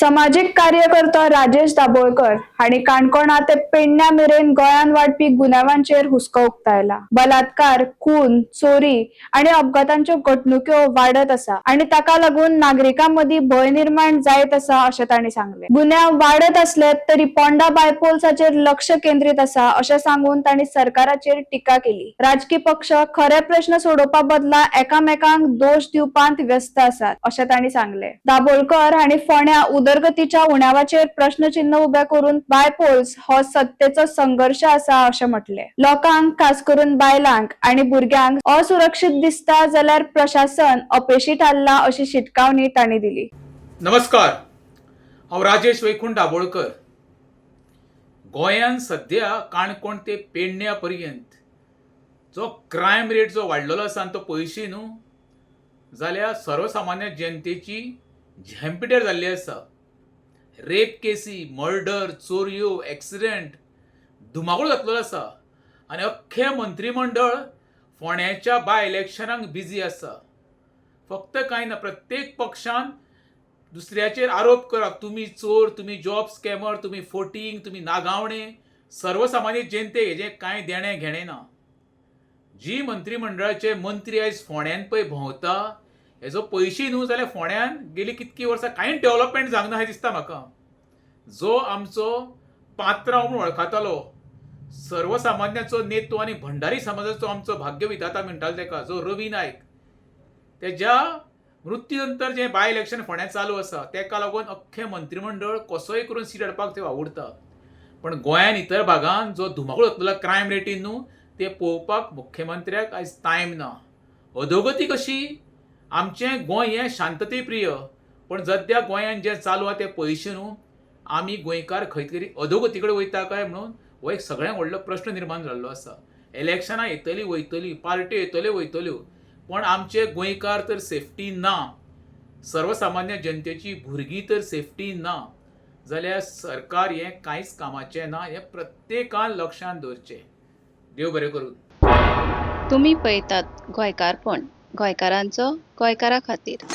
समाजीक कार्यकर्तो राजेश दाभोळकर हांणी काणकोणा ते पेडण्या मेरेन गोंयांत वाडपी गुन्यांवांचेर हुस्को उक्तायला. बलात्कार, खून, चोरी आनी अपघातांच्यो घडणुक्यो वाडत आसा आनी ताका लागून नागरिकां मदीं भंय निर्माण जायत आसा अशें तांणी सांगलें. गुन्यांव वाडत आसले तरी पोंडा बायपोल्साचेर लक्ष केंद्रीत आसा अशें सांगून तांणी सरकाराचेर टिका केली. राजकी पक्ष खरे प्रश्न सोडोवपा बदला एकामेकांक दोश दिवपांत व्यस्त आसात अशें तांणी सांगलें. दाभोळकर हांणी फोंड्या उदरगतीच्या उणावाचेर प्रश्नचिन्ह उबे करून बायपोल्स हो सत्तेचो संघर्श आसा अशें म्हटलें. लोकांक, खास करून बायलांक आनी भुरग्यांक असुरक्षीत दिसता जाल्यार प्रशासन अपेशी थारला अशी शिटकावणी तांणी दिली. नमस्कार, हांव राजेश वैकुंठ दाभोळकर. गोंयांत सद्या काणकोण ते पेडण्या पर्यंत जो क्रायम रेट जो वाडलेलो आसा आनी तो पयशी न्हू जाल्यार सर्वसामान्य जनतेची झेमपिट्यार जाल्ली आसा. रेप केसी, मर्डर, चोरयो, एक्सिडेंट धुमाकूळ जातलेलो आसा आनी अख्खें मंत्रीमंडळ फोंड्याच्या बाय इलेक्शनाक बिजी आसा. फक्त कांय ना, प्रत्येक पक्षान दुसऱ्याचेर आरोप करप, तुमी चोर, तुमी जॉब स्कॅमर, तुमी फोटींग, तुमी नागावणे. सर्वसामान्य जनतेक हेजें कांय देणें घेणें ना. जी मंत्रीमंडळाचे मंत्री आयज फोंड्यान पळय भोंवता, हेजो पयशी न्हू जाल्यार फोंड्यान गेली कितकी वर्सां कांयच डेवलपमेंट जावंक ना अशें दिसता म्हाका. जो आमचो पात्रांव म्हूण वळखतालो, सर्वसामान्याचो नेतो आनी भंडारी समाजाचो आमचो भाग्य विधाता म्हणटालो तेका, जो रवी नायक, तेज्या मृत्यू नंतर जें बाय इलेक्शन फोंड्यां चालू आसा, तेका लागून अख्खें मंत्रीमंडळ कसोय करून सीट हाडपाक ते वावुरता. पण गोंयान इतर भागान जो धुमाकूळ जातलो क्रायम रेटीन न्हू, ते पळोवपाक मुख्यमंत्र्याक आयज टायम ना. अधोगती कशी? आमचें गोंय हें शांततेप्रिय, पण सद्या गोंयान जें चालू आहा तें पयशे न्हू, आमी गोंयकार खंय तरी अधोगती कडेन वयता काय म्हणून हो एक सगळ्यांत व्हडलो प्रश्न निर्माण जाल्लो आसा. इलेक्शनां येतलीं वयतलीं, पार्ट्यो येतल्यो वयतल्यो, पण आमचे गोंयकार तर सेफ्टी ना, सर्वसामान्य जनतेची भुरगीं तर सेफ्टी ना, जाल्यार सरकार हें कांयच कामाचें ना हें प्रत्येकान लक्षांत दवरचें. देव बरें करूं. तुमी पळयतात गोंयकारपण, गोंयकारांचो गोंयकारा खातीर.